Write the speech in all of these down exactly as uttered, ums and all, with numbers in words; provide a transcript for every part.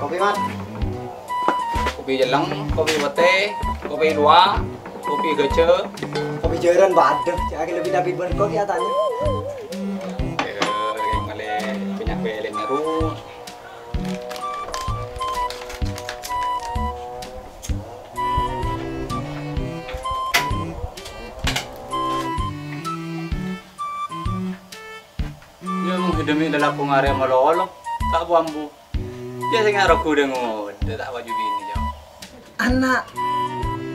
Kopi, Mat. Kopi celleng, kopi pètè, kopi luwâ', kopi ghâjâ. Kopi jhârân, waduh, jhâ' lebbi tapè bân kopi atanya. Eh, yang malè banyak pilihan terus. Iyâ, mon hidhemmi lalakon arè malolo, ta' bu-ambu. Iyâ, sè ngarep ghudhâng ngodâ, ta' paju binè, Cong. Ana',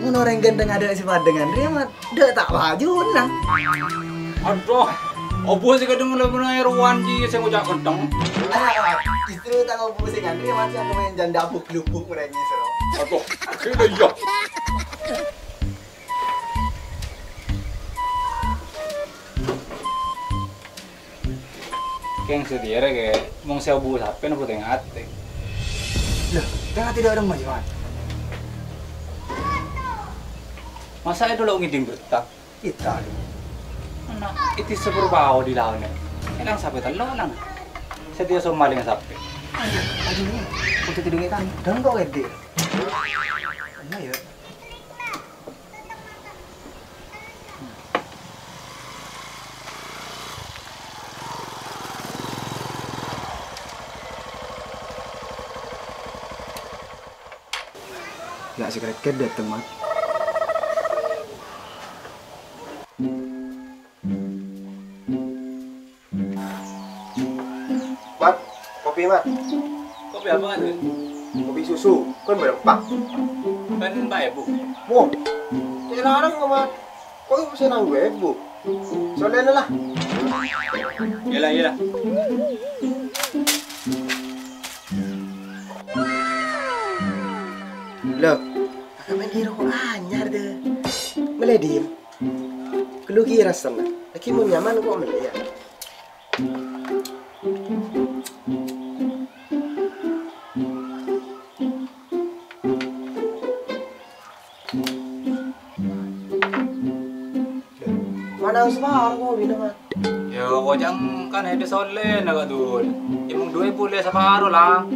mon orèng ghântheng adâ' sè padâ ngan rèya, Mat, dâ' ta' pajuna. Adhu, obu sè kadhâng lèbâna èrowan jiyâ sè ngoca' ghântheng. Ana', Mat, justru ta' obu sè ngan rèya, Mat, sè pemain janda buk-lubuk merengis, ro. Adhu, gila, iyâ. Kèng satèya rè, Kè, mon sè obu sapè napa tèng atè. Lah, tèng atè dâ' remma, Mat? Masa' èdhulâ ngèdhing berta? Ita, lu. Ana', iti sepur pao di laonè. Èlang sapè tello', lang. Satèya somalèng sapè. Ayo, ayo, nih. Untuk tidurnya kan, dengkok, Edi. Ana', yâ. Yâ, si Kreket dâteng, Mat. Mat, kopi, Mat. Kopi apa, Mat? Kopi susu, kan berempat. Kan empat ribu. Wah, larang, Mat. Kok bisa nang dua ribu? Soalnya lah. Iyalah, iyalah. Loh, kakak main di rokok anyar deh. Melè diem. Ghâllu kèra senneng. Lagi mon nyaman kok mellè, yâ. Mana wis parah kok, Wina, Mat? Yâ, koca'na kan hèdhâ solèna, Kak Dul. Yâ, mong duwâ polè saparo, la.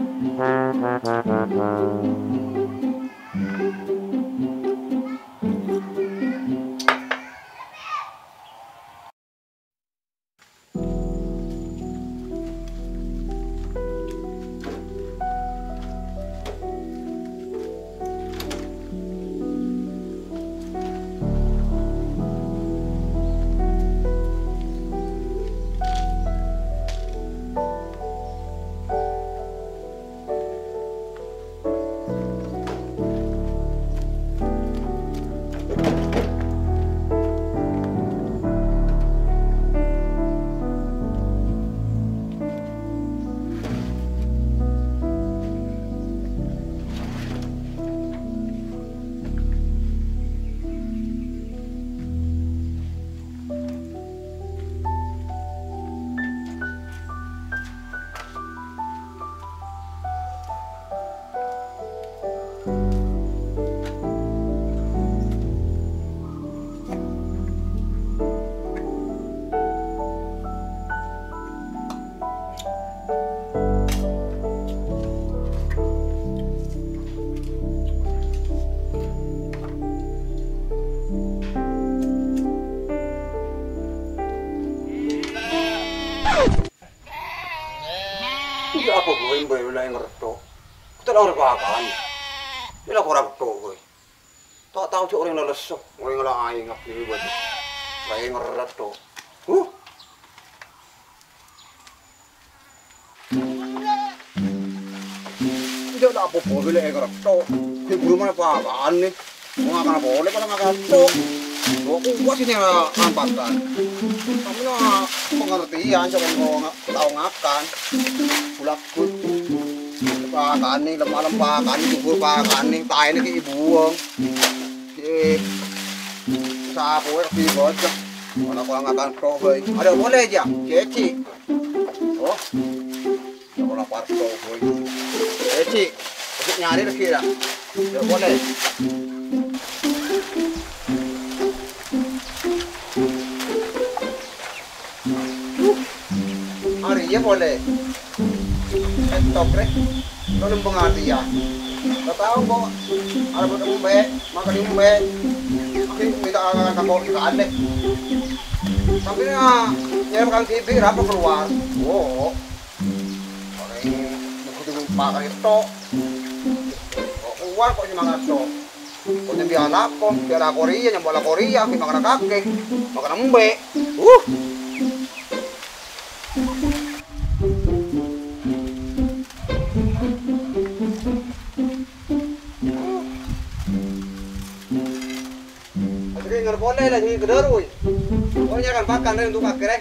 Iyâ, apa bhâi bhâi la èngerto? Kita la ora pakan. Ini la kurang to, bhâi. Ta' tao jhâ' orèng la lesso, orèng la aèng abdhina bhâi. La èngerto. Huh? Iyâ, ta' apa-apa, bilâ èngerto. Ghi' buru mana pakan, nih. Mau ngakan polè, malah ngakan to. Kok kuat sini, rampasan. Kamu na pengertian, cok, engko' nga-, tao ngakan. Bulak-, Pakanè, lem-malem pakanè, dhuhur pakanè, taèna ghi' èbuwâng. Eh, sapoè ghi' bocah. Ana' kok ngakan to bhâi. Adâ' polè, Jang? Cècè. Oh. Sekolah parto bhâi. Cècè. Masuk nyarè lagi, dah. Adâ' polè. Arèya polè. Entok, rè. Lo nembang ati ya. Lo tao kok, arep embe', makan embe'. Aku minta akan kako ikan deh. Sambil nyari makan sibi, rapa keluar. Wo. Pakai buku itu makan itu. Keluar kok cuma ngaco. Kok nyambi alako, biar aku ria, nyambi alako ria, aku makan kake, makan embe'. Uh. Tapi ngar pole lagi ke daru, woi. Oh, nyari pakan deh untuk kake, deh.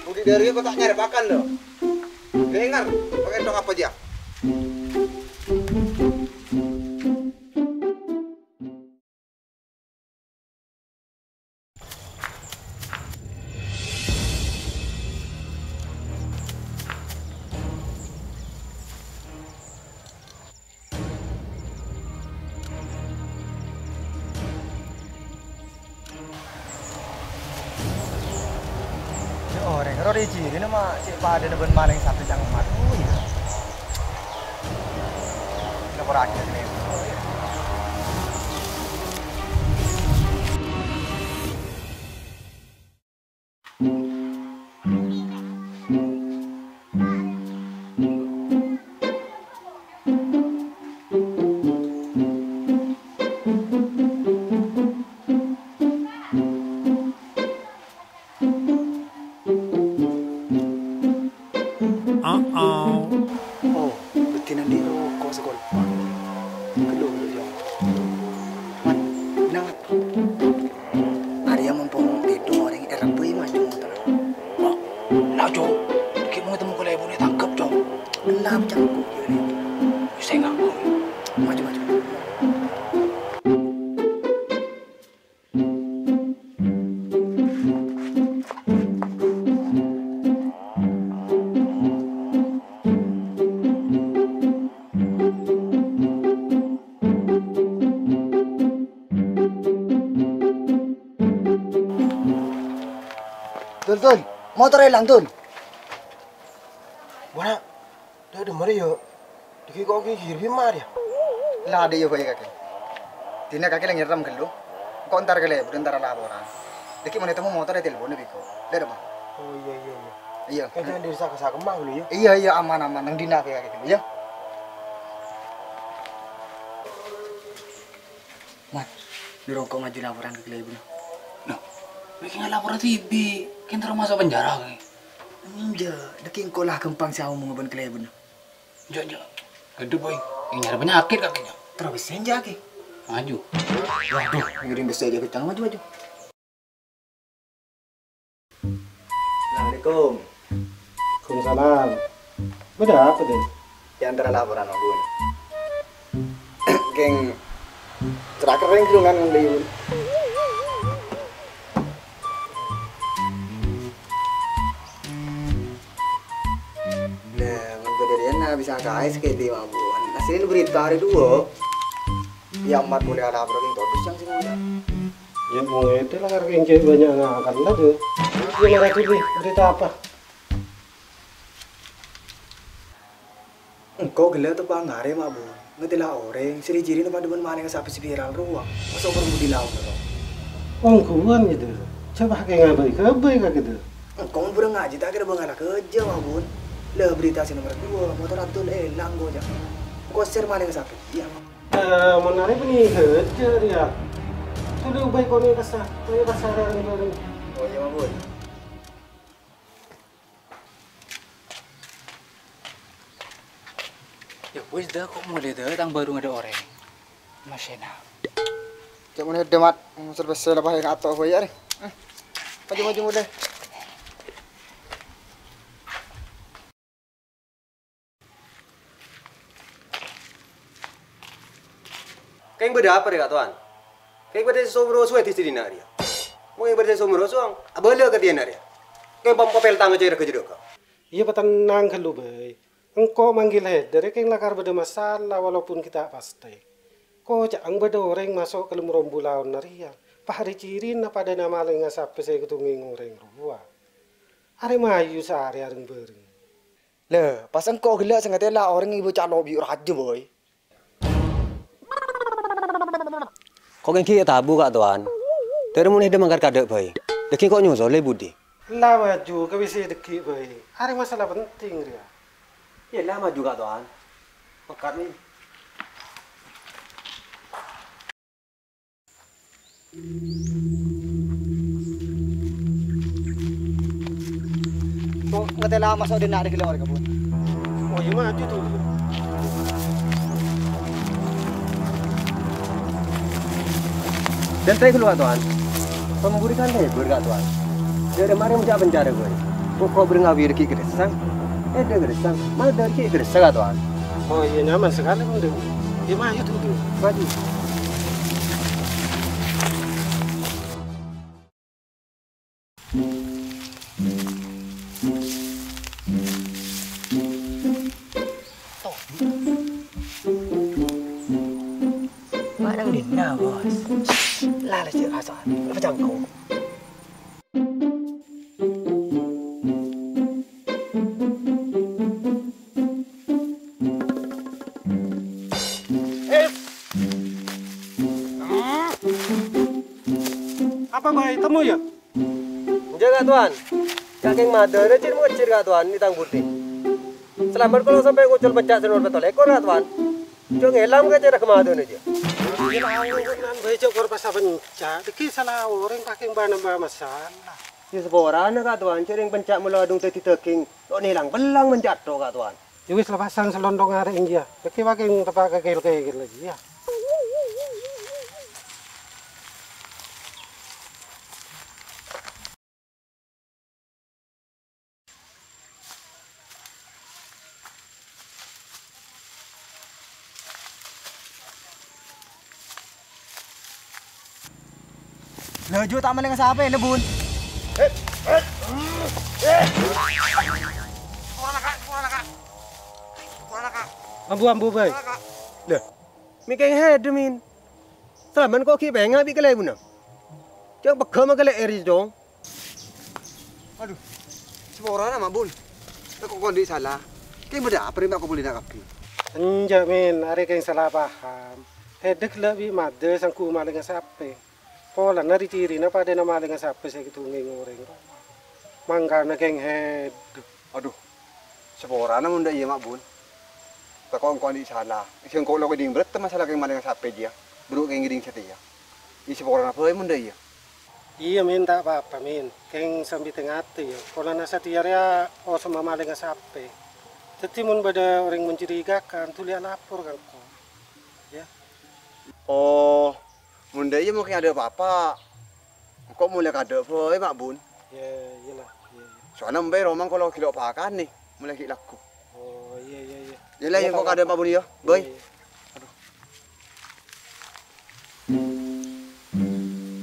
Budi dari aku tak nyari pakan, loh. Dengar, pakai dong apa aja? Jhâ' orèng rowa cè' ca'na ma' cè' padâna bân malèng sapè cangkomat. Oh, iyâ. Laporaghi ka kennèng. Oh, bâddhina andi' roko' sakolpa. Ghâllu, ghâllu, Jong. Mat, nang. Arèya mompong tèdung orèng èrebbhâi maju motorra. Wah, la, Jong. Ghi' mon ètemmo kalèbunna ètangkep, Jong. Ella, cangko', iyâ, rè. Sènga', Jong. Maju, maju. Dul, Dul, motor èlang, Dul. Wah, dâ' dâmma rè, yâ. Dâgghi' kok ghi' ghirbhi marè, yâ? La, dâ' iyâ bhâi kakè. Dinah kakè la nyerrem ghâllu. Engko' entar kalèbun, entar laporan. Dâgghi' mon ètemmo motor ètelponna bi' engko'. Dâ' dâmma. Oh, iyâ, iyâ, iyâ. Iyâ. Kèng jhâ' diri saka-saka ghâllu, yâ? Iyâ, iyâ, aman, aman. Neng dinah bhâi kakè ghâllu, yâ? Mat, dâri engko' maju laporan ka kalèbunna. Loh, bâ'na ngalaporra dhibi', kèng terro maso' penjara, kakè? Enjâ', dâgghi' engko' la ghâmpang sè aomongnga bân kalèbunna. Enjâ', enjâ'. Ghâdhu, Boy. Yang nyarè panyakèt, kakè, enjâ'. Terro bessè, enjâ', kakè. Maju. Waduh, ngiring bessè jhâ' kencang. Maju, maju. Assalamualaikum. Waalaikumsalam. Bâdâ apa, Dul? Yâ, antara laporan, Bun. Kèng, cera' kerrèng ghulungan ngendi, Bun? Lah, mon bâdâ rèya na bisa kaè sakèdhi, Bun. Asli berita hari dua. Yâ, amat mulai ada apa lagi, todus yang sih, Bun. Yâ, mon ngèdhing la karè kèng cè' bânnya' ngakan la, Dul. Iyâ, mara dhuli, berita apa? Engko' ghellâ' teppa' ngarè, Ma' Bun. Ngatèla' orèng, sè ri-cirina padâ bân malèngnga sapè sè viral rowa. Maso' parlo dilaon, rowa. Ongghuwân, yâ, Dul. Jhâ' pakè ngabây-kabây ka kita. Engko' mon bhuru ngajhi ta' kèra bângalla kèjhâ', Ma' Bun. La, berita sè nomer dua, motor Abdul èlang, goca. Engko' sèr malèngnga sapè. Iyâ. Eh, mon arè bânnè hajâ rèya. Tolè obâi konè kassa, konè kassa rèng-rèng. Oh, iyâ, Ma' Bun. Yâ wis, dâ, kok molè, dâ, tang bâru ngadâ' orèng. Masèna. Cè' mon hèdâ, Mat. Sèr pèssè la pas ènga' ato' bhâi arè. Hmm. Maju, maju, molè. Kèng bâdâ apa rè, Ka' Towan? Kèng bâdâ sè somoro sowè di sèdina rèya. Mon kèng bâdâ sè somoro sowang, abâlâ ka diyâna rèya. Kèng pom-popel tang cè' règa jârâka. Iyâ, patennang ghâllu bhâi. Engko' manggil Haider kèng lakar bâdâ masalah, walaupun ghi' ta' pastè. Koca'na bâdâ orèng maso' ka lem rombu laonna rèya. Pas ri-cirina padâna malèngnga sapè sè èkotongngè orèng rowa. Arè mayu sarè areng-bhâreng. Lè, pas engko' ghellâ' sè ngatèla orèng èbâca lobi rajâ, Boy. Ko' kèng ghi' tabu, Ka' Towan. Dâri mon èdhâ mangkat kaadâ' bhâi. Dhâggi' ko' nyoso lè budi. La maju ka W C dhâggi' bhâi. Arè masalah penting rèya. Iyâ la maju, Ka' Towan. Mangkat, Min. Ko' ngatèla maso' dinna' dhâggi' lowar, Ka' Bun. Oh, iyâ, maju, Tun. Dhântè' ghâllu, Ka' Towan. Pemburi kan lèbâr, Ka' Towan. Dâri marè monjâ' penjara, Boy. Ko' bâreng awi dhâggi' Ghârèssang. Èdhâ Ghârèssang. Madâ dhâggi' Ghârèssang, Ka' Towan. Oh, iyâ, nyaman sakalè, Bun. Iyâ, maju, Tun. Maju. Mara nang dinna, Bos? Lalè sè rasa, apa cangko? Eh. Apa bhâi, temmo, yâ? Enjâ', Ka' Towan. Kakèng madârâ jin mojir, Ka' Towan, è tang budi. Salamet kala sampè' ngocol pecca' sè nomor pètto lèkor, Ka' Towan. Jhâ' ngèlang ka cara kamadâna, jâ. Iyâ, la, bhâi jhâ' kor pas sapenca'. Dhâggi' sala orèng kakèng bâna bâ masalah. Iyâ, saporana, Ka' Towan. Jhâ' rèng penca' molo adhung dhâddhi dhâging. Lo' nèlang pellang mencato, Ka' Towan. Yâ wis, la pasang salonthong arè' èngghi, yâ. Dhâggi' pagghun teppa' ka kèl-kèkèl lagi, yâ. Laju ta' malènga sapè, lè, Bun. Ambu, ambu, bhâi. Lè, mèkèng hèdhâ, Min. Salamet ko' ghi' pènga' bi' kalèbunna. Jhâ' pegghâ' makalè èrè, Cong. Adhu, saporana, Ma' Bun. Tako' ko' andi' sala. Kèng bâdâ apa rèng tako' bulina kabbhi? Enjâ', Min, arè kèng sala paham. Hèdhâ ghellâ' bi' madâ sangghu malènga sapè. Polana ri-cirina padâna malènga sapè sè èdhungngè orèng rowa. Mangkana kèng hèdhâ. Adhu, saporana mon dâ' iyâ, Ma' Bun. Tako' engko' andi' sala. Sèngko' lo' kèdhing bârât masalah kèng malènga sapè jiyâ. Buru kèng ngèdhing satèya. Iyâ, saporana bhâi mon dâ' iyâ. Iyâ, Min, ta' pa-apa, Min. Kèng sambi tè-ngatè, yâ. Polana satèya rèya osomma malènga sapè. Dhâddhi, mon bâdâ orèng mencurigakan, dhuli alapor ka engko'. Yâ. Oh, mon dâ' iyâ mon kèng adâ' pa-apa, engko' molè kaadâ' bhâi, Ma' Bun. Yâ, iyâlah. Iyâ, iyâ. Soalna embè roma engko' lo' ghi' lo' pakanè, molè ghi' lagghu. Oh, iyâ, iyâ, iyâ. Iyâlah, iyâ, engko' kaadâ', Ma' Bun, yâ. Bhâi. Iyâ, iyâ. Adhu.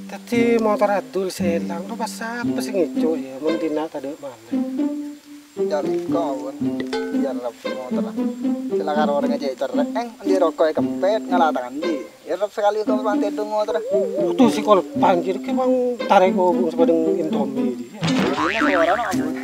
Dhâddhi motor Adul sè èlang, rowa sapa sè ngèco', yâ, mon dinna' tadâ' malèng? Carèko, Bun. Iyâ, rep motorra. Sè la karo orèng cè' cerrè'eng, andi' roko' èkempet, ngala ta' andi'. Iyâ, rep sakalè kok pantè dong motorra. Aduh, si Kolpang, jârèya kèmang tarèko, Bun, sapadâ Indomie, yâ. Ini suarana, Bun.